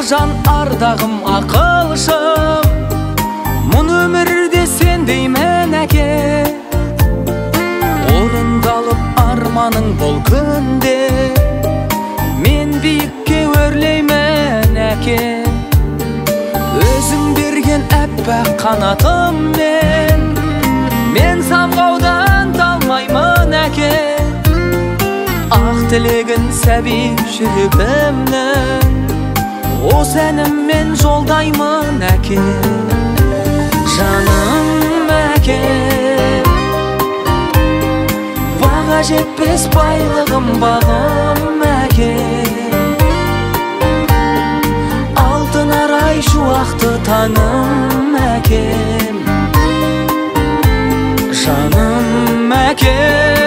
Жан ардағым, ақылшым, мұн өмірде сендеймін, әке. Орындалып арманың бұл күнде, мен биікке өрлеймін, әке. Өзің берген әппақ қанатыммен мен самғаудан талмаймын, әке. Ақ тілегін сәби жүрегімнің осы әніммен жолдаймын, әке. Жаным әке, баға жетпес байлығым, бағым, әке. Алтын арай шуақты таңым, әкем. Жаным әке.